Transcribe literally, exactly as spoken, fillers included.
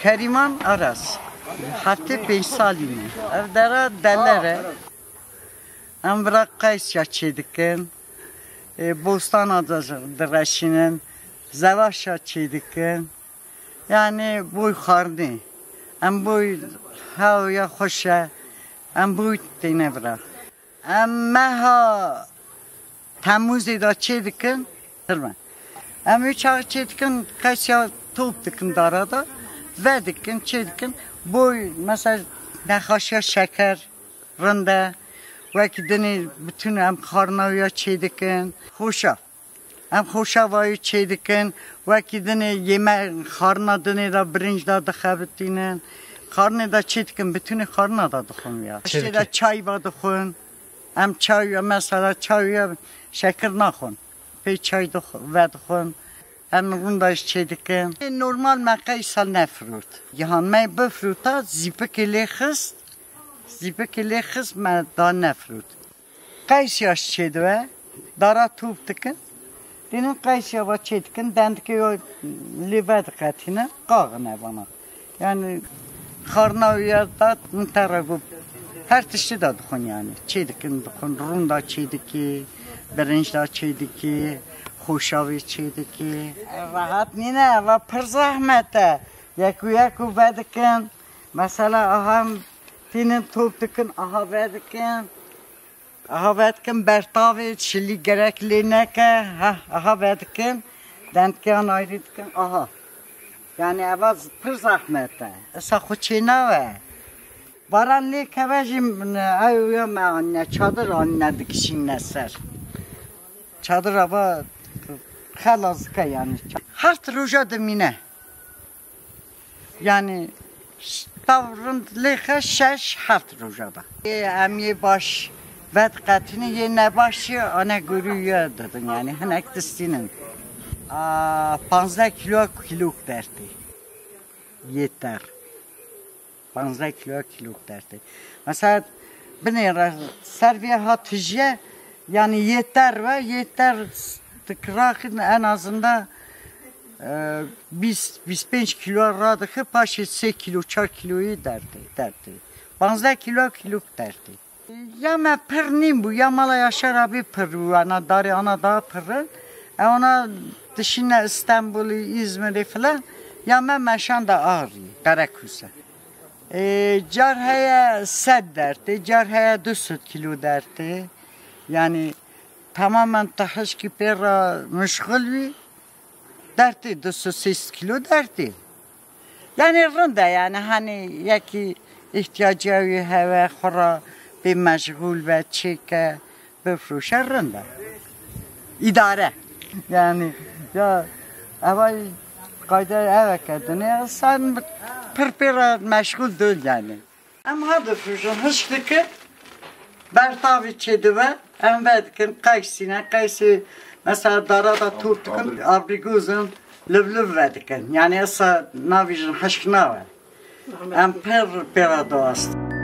Kerîman Aras, heftê pênc salî ne. Ev dera deler e. Em vira qeysya çêdikin. E, bostana da direşînin. Zevaşa çêdikin. Yani boy xarnê. Em boy hew ya xweş e. Em boy têne vira. Em meha Temmûzê de çêdikin. Em wî çaxê çêdikin, qeysya top dikin dara da. Vedikin, çêdikin. Boy, mesela, nexaşiya şeker, rind e. Wekî dinê bütün em xarna wî ya çêdikin. Xoşa. Em xoşa vayî çêdikin. Wekî dinê yeme xarna dinê de birinc de dixebitînin. Xarnê de çêdikin, bütünê xarna de dixwin ya. Çêdikin. Tiştê de çay ve dixwin. Em çay ya, mesela çay ya şekir naxwin. Pê çay dix-, vedixwin. Em rûnda jî çêdikin. Normal me qeysa nefirot. Gihan me bifirota, zîpikê lê xist. Zîpikê lê xist me da nefirot. Qeysya jî çêdibe, dara top dikin. Dînin qeysya va çêdikin, dendikê yo lê vediqetînin, qaxin evana. Yani xarna wî ya da min te re got, her tiştî de dixwin yani. Çêdikin dixwin, rûnda çêdikî, birinc da çêdikî, xoşavî çêdikî. Rehet nîne, eva pir zehmet e. Yek û yek û vedikin. Mesela aha em tînin top dikin, aha vedikin. Aha vedikin bertavê, şilî gerek lê neke. Ha, aha vedikin. Dentkeyan ayrı dikin. Aha. Yani eva z-, pir zahmet e. Esa xwe çênawe. Baran lê keve jî min, ew ya me anne, çadir anne dikişîne ser. Çadir ava xelas dike yani. Heft roja dimîne. Yani ş-, tav rind lêxe şeş heft roja da. Ê, em yê baş vediqetînin, yê nebaş jî anegorî ya didin, yani hinek distînin. A, panzdeh kilo kîlok dertê. Yê ter. Panzdeh kilo kîlok dertê. Mesela binê re ser vê ha tijiye, yani yê ter ve, yê ter dikiraxin en azından, e, bîst, bîst pênc kilo radixi, paşê sê kilo, çar kiloyê dertê, dertê. Panzdeh kilo kîlok dertê. Ya me pir nîn bû, ya mala Yaşar abî pir bû, ana darê ana daha pir in. E, ona dişîne Stenbolê, Îzmirê filan, ya me meşan da Ağrî, Qerekûse. E, car heye sed dertê, car heye du sed kilo dertê. Yani tamamen te hişkî pê re meşxul bî, dertê du sed sê sed kilo dertê. Yani rind e, yani hani yekî îhtiyacê wî heve, xwe re bê meşgûl be, çêke, bifroşe, rind e. Îdare. Yani ya eva qayde eve kedine, sen pir pê re meşgûl dil yani. Em ha difroşin, hişk dikin, bertavî çêdibe, em vedikin, qeysîne, qeysî mesela dara da top dikin, abrîgozin, liv liv vedikin. Yani esa navîjin hişk nawe. Em pir pê re diwestin.